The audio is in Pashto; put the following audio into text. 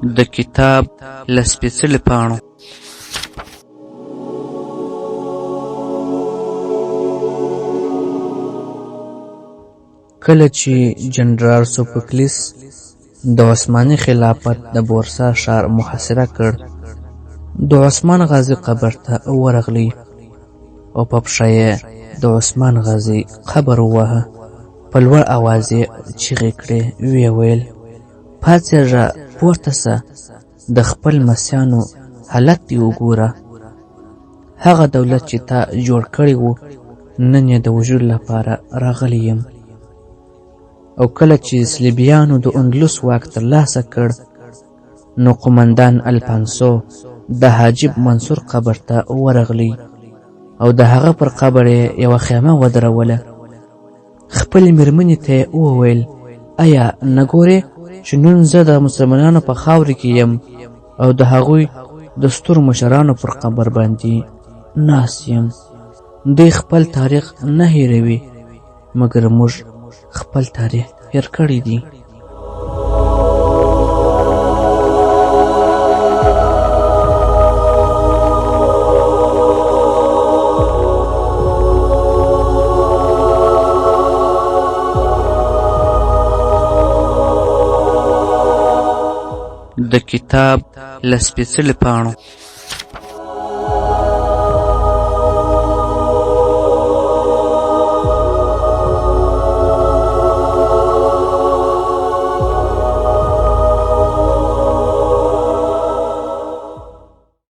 د کتاب له سپېڅلو پاڼو. کله چې جنرال سوفوکلیس د عثماني خلافت د بورسا ښار محاصره کړ، د عثمان غازي قبر ته ورغلی او په پښه یې د عثمان غازي قبر وواهه. په لوړ اواز یې چیغې کړې، ویې ویل: پاڅېږه، پورته شه، د خپل لمسیانو حالت دې وګوره. هغه دولت چې تا جوړ کړی و، نن یې د وژلو لپاره راغلی یم. او کله چې صلیبیانو د اندلس واک ترلاسه کړ، نو قومندان الفانسو د حاجب منصور قبر ته ورغلی او د هغه پر قبر یې یوه خیمه ودروله. خپلې مېرمنې ته یې وویل: ایا نه ګورې چې نن زه د مسلمانانو په خاورې کې یم او د هغوی د سترو مشرانو پر قبر باندې ناست یم؟ دوی خپل تاریخ نه هېروي، مګر موږ خپل تاریخ هېر کړی دی. د کتاب له سپېڅلو پاڼو.